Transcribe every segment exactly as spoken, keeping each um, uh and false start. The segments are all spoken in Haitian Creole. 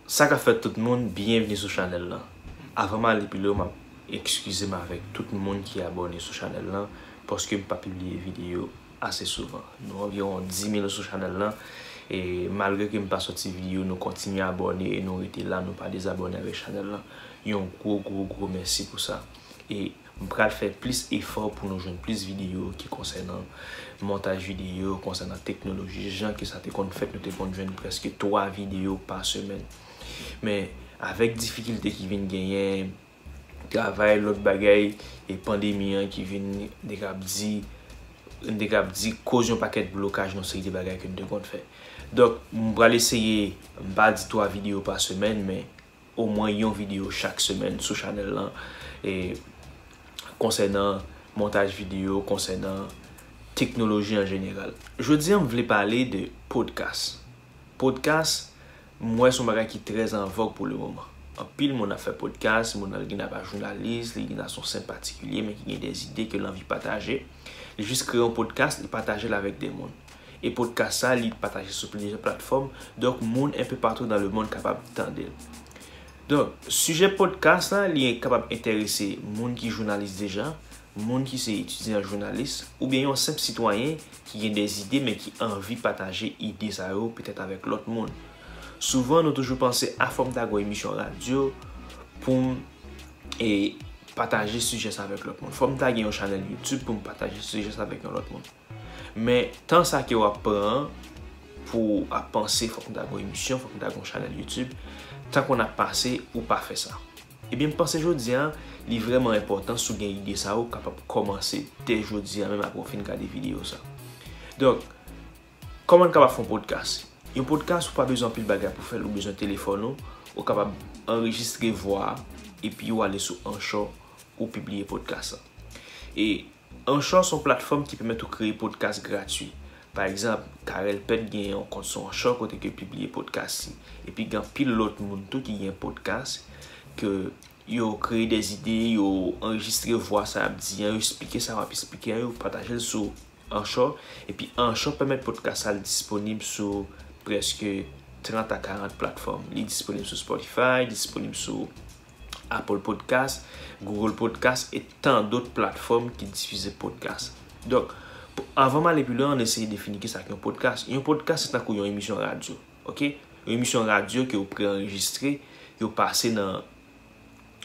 Sa k ap fèt tout moun, byenvni sou chanèl lan. Avan m ale pi lwen, m ap ekskize m avèk tout moun ki abòne sou chanèl lan, paske m pa pibliye videyo ase souvan. Nou anviwon dis mil sou chanèl lan, e malgre ke m pa sòti videyo, nou kontinye abòne e nou rete la, nou pa dezabòne avèk chanèl lan. Yon gwo, gwo, gwo mèsi pou sa. E m pral fè plis efò pou nou jwenn plis videyo ki konsènan montaj videyo, konsènan teknoloji, jan ke sa te konn fèt, nou te konn jwenn prèske twa videyo pa semèn. Men, avèk difikilte ki vin genyen, travay, lòt bagay, e pandemi an ki vin, m te kab di, m te kab di, koz yon pakèt blokaj nan seri de bagay ke m te konn fè. Donk, m pral eseye, m pa di twa videyo pa semèn, men omwen yon videyo chak semèn sou chanèl lan, e konsènan montaj videyo, konsènan teknoloji an jeneral. Jodi a, m vle pale de podcast. Podcast, m wè se yon bagay ki trè an vòg pou le moman. Anpil moun ap fè podcast, moun nan li gen ap jounalis, li gen ap se yon senp patikilye, men ki gen de zide ke l anvi pataje. Li jis kreye yon podcast, li pataje l avèk de moun. E podcast sa, li pataje sou plizyè platfòm, donk moun enpe patou nan le mond kapab tande l. Donk, sijè podcast la, li kapab enterese moun ki jounalis deja, moun ki se etidyan jounalis, oubyen yon senp sitwayen ki gen de zide men ki anvi pataje ide sa yo petèt avèk lòt moun. Souvan, nou toujou panse, a, fò m ta gen yon emisyon radyo pou m, e, pataje sijè sa avèk lòt moun. Fò m ta gen yon chanèl YouTube pou m pataje sijè sa avèk yon lòt moun. Men, tan sa ke w ap pran pou w ap panse, fòk m ta gen yon emisyon, fòk m ta gen yon chanèl YouTube, tan ke w ap pase, ou pa fè sa. Ebyen, m panse jodi a, li vrèman enpòtan si w gen ide sa, ou kapab kòmanse dè jodi a, menm apre w fin gade videyo sa. Donk, kòman n kapab fè yon podcast? Yon podcast, ou pa bezwen anpil bagay pou fè l, ou bezwen telefòn ou, ou kapab anrejistre vwa a, epi ou ale sou Anchor, ou pibliye podcast la. E Anchor se yon platfòm ki pèmèt ou kreye podcast gratui. Pa egzanp, Carel Pèt gen yon kont sou Anchor kote ke l pibliye podcast li. Epi gen anpil lòt moun tou ki gen podcast ke yo kreye de zide, yo anrejistre vwa sa y ap di an, yo eksplike sa y ap eksplike an, yo pataje l sou Anchor. Epi Anchor pèmèt podcast sa l disponib sou prèske trant a karant platfòm. Li disponib sou Spotify, disponib sou Apple Podcast, Google Podcast e tan dòt platfòm ki difize podcast. Donk, pou, avan m ale pi lwen, ann eseye defini kisa k yon podcast. Yon podcast se tankou yon emisyon radyo, oke? Yon emisyon radyo ke yo pre-anrejistre, yo pase nan,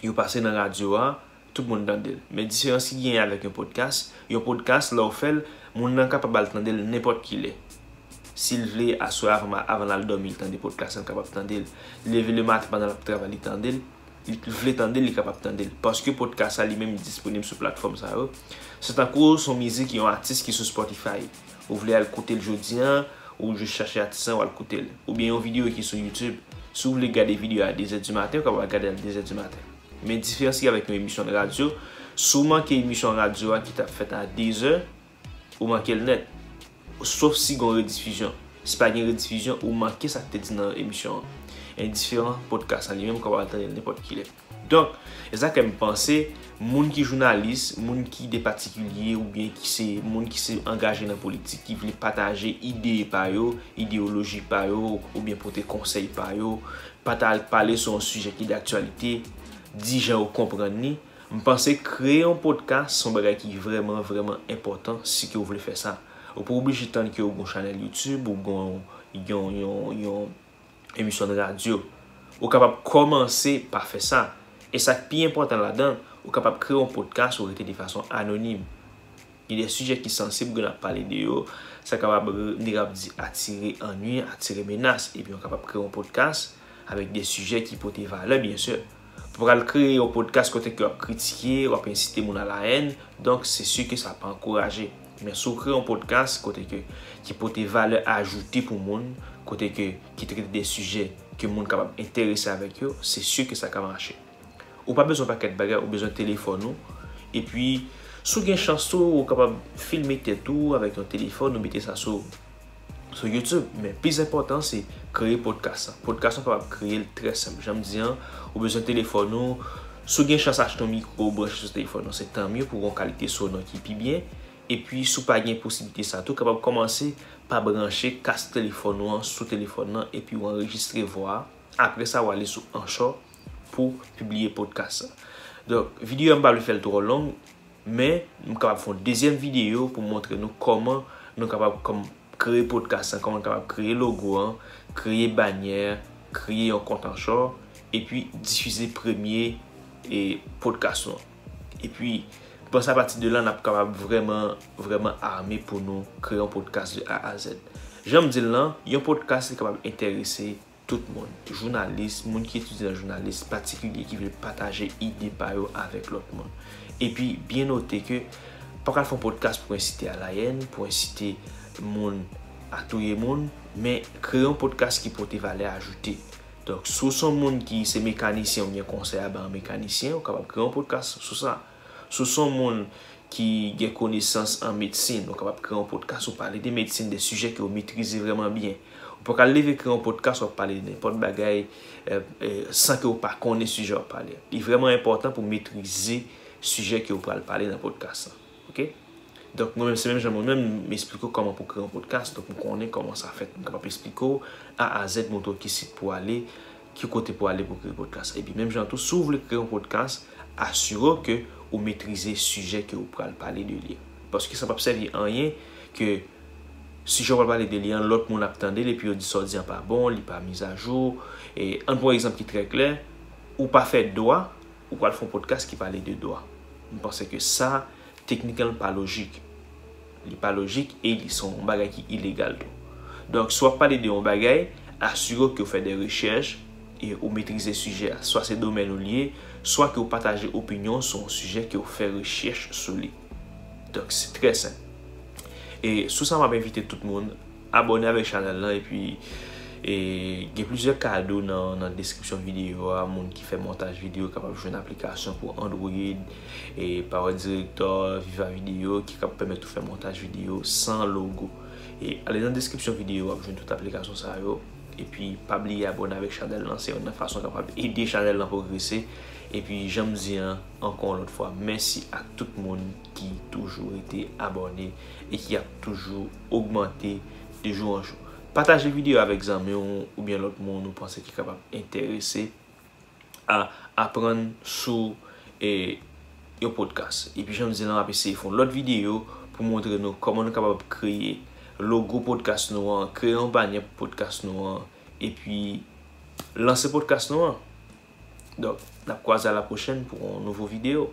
yo pase nan radyo a, tout moun tande l. Men diferans ki genyen avèk yon podcast, yon podcast, lè w fè l, moun nan kapab al tande l nenpòt ki lè. Si l vle, aswè avan, avan l al dòmi, l tande podcast la, l kapab tande l. Li leve lematen pandan l ap travay, li tande l. Li vle tande l, li kapab tande l. Paske podcast sa li menm li disponib sou platfòm sa yo. Se tankou se yon mizik yon atis ki sou Spotify. Ou vle al koute l jodi a, ou jis chache atis lan, w al koute l. Oubyen yon videyo ki sou YouTube. Si w vle gade videyo a dezè di maten, ou kapab gade l dezè di maten. Men diferans ki avèk yon emisyon de radyo, si w manke emisyon radyo a ki t ap fèt a dezè, ou manke l nèt. Sof si gen yon redifizyon. Si pa gen redifizyon, ou manke sa k te di nan emisyon an. Endiferan, podcast la li menm, ou kapab al tande l nenpòt ki lè. Donk, e sa k fè m panse, moun ki jounalis, moun ki de patikilye, oubyen ki se moun ki se angaje nan politik, ki vle pataje ide pa yo, ideyoloji pa yo, oubyen pote konsèy pa yo, pata-, pale sou yon sijè ki daktyalite, di jan yo konprann li, m panse kreye yon podcast se yon bagay ki vrèman, vrèman enpòtan si ke w vle fè sa. Ou pa oblije tann ke w gen yon chanèl YouTube, ou gen yon, yon, yon, yon emisyon de radyo. Ou kapab kòmanse pa fè sa. E sa k pi enpòtan ladan, ou kapab kreye yon podcast ou rete de fason anonim. Gen de sijè ki sansib ke n ap pale de yo, sa kapab, n te kab di, atire annui, atire menas. Epi w kapab kreye yon podcast avèk de sijè ki pote valè, byen si. Pou pral kreye yon podcast kote ke w ap kritike, w ap ensite moun a la haine, donk se si ke sa pa ankouraje. Men si w kreye yon podcast kote ke, ki pote valè ajoute pou moun, kote ke, ki trete de sijè ke moun kapab enterese avèk yo, se si ke sa ka mache. Ou pa bezwen pakèt bagay, ou bezwen telefòn ou. Epi, si w gen chans tou, ou kapab filme tèt ou avèk yon telefòn, ou mete sa sou, sou YouTube. Men plis enpòtan, se kreye podcast lan. Podcast lan kapab kreye l trè senp. Jan m di an, ou bezwen telefòn ou. Si w gen chans achte yon mikwo, branche sou telefòn ou, se tan mye pou w gen yon kalite sonò ki pi byen. Epi, si w pa gen posiblite sa tou, kapab kòmanse pa branche kas telefòn ou an sou telefòn nan, epi w anrejistre vwa a. Apre sa, w ale sou Anchor pou pibliye podcast la. Donk, videyo a, m pa vle fè l twò long, men m kapab fè yon dezyèm videyo pou montre nou kòman nou kapab kòm kreye podcast la, kòman nou kapab kreye logo an, kreye banyè, kreye yon kont Anchor, epi difize premye e podcast nou an. Epi, panse apati de la, n ap kapab vrèman, vrèman ame pou nou kreye yon podcast de A a Z. Jan m di l lan, yon podcast li kapab enterese tout moun, jounalis, moun ki etidye nan jounalis, patikilye ki vle pataje ide pa yo avèk lòt moun. Epi, byen note ke pa pral fè yon podcast pou ensite a la yèn, pou ensite moun a touye moun, men kreye yon podcast ki pote valè ajoute. Donk, si w se yon moun ki se mekanisyen oubyen konsèy a bay yon mekanisyen, ou kapab kreye yon podcast sou sa. Si w se yon moun ki gen konesans an medsin, ou kapab kreye yon podcast ou pale de medsin, de sijè ke w metrize vrèman byen. Ou pa ka leve kreye yon podcast w ap pale de nenpòt bagay, eh, eh, san ke w pa konnen sijè w ap pale. Li vrèman enpòtan pou w metrize sijè ke w pral pale nan podcast lan. Oke? Donk, mwen menm, se menm jan mwen menm, m esplike w kòman pou kreye yon podcast. Donk, m konnen kòman sa fèt. M kapab esplike w A a Z, montre w ki sit pou ale, ki kote pou ale pou kreye podcast. Epi, menm jan tou, si w vle kreye yon podcast, asire w ke ou metrize sijè ke w pral pale de li an. Paske sa p ap sèvi anyen ke sijè w pral pale de li an, lòt moun ap tande l, epi yo di sa w di an pa bon, li pa mizajou. E, ann pran yon egzanp ki trè klè, ou pa fè dwa, ou pral fè yon podcast ki pale de dwa. M panse ke sa, teknikman, pa lojik. Li pa lojik e li se yon bagay ki ilegal tou. Donk, si w ap pale de yon bagay, asire w ke w fè de rechèch e ou metrize sijè a. Swa se domèn ou li ye, swa ke w pataje opinyon w sou yon sijè ke w fè rechèch sou li. Donk, se trè senp. E sou sa, m ap envite tout moun abòne avèk chanèl lan, epi, e, gen plizyè kado nan, nan deskripsyon videyo a. Moun ki fè montaj videyo kapab jwenn aplikasyon pou Android, e Power Director, Viva Video, ki kab pèmèt ou fè montaj videyo san logo. E ale nan deskripsyon videyo, w ap jwenn tout aplikasyon sa yo. Epi, pa bliye abòne avèk chanèl lan, se youn nan fason kapab ede chanèl lan pwogrese. Epi, jan m di an, ankò yon lòt fwa, mèsi ak tout moun ki toujou rete abòne e ki ap toujou ogmante de jou an jou. Pataje videyo avèk zanmi w oubyen lòt moun ou panse ki kapab enterese a aprann sou, e, yon podcast. Epi, jan m di lan, m ap eseye fè yon lòt videyo pou montre nou kòman nou kapab kreye logo podcast nou an, kreye yon banyè pou podcast nou an, epi lanse podcast nou an. Donk, n ap kwaze a la pwochèn pou yon nouvo videyo.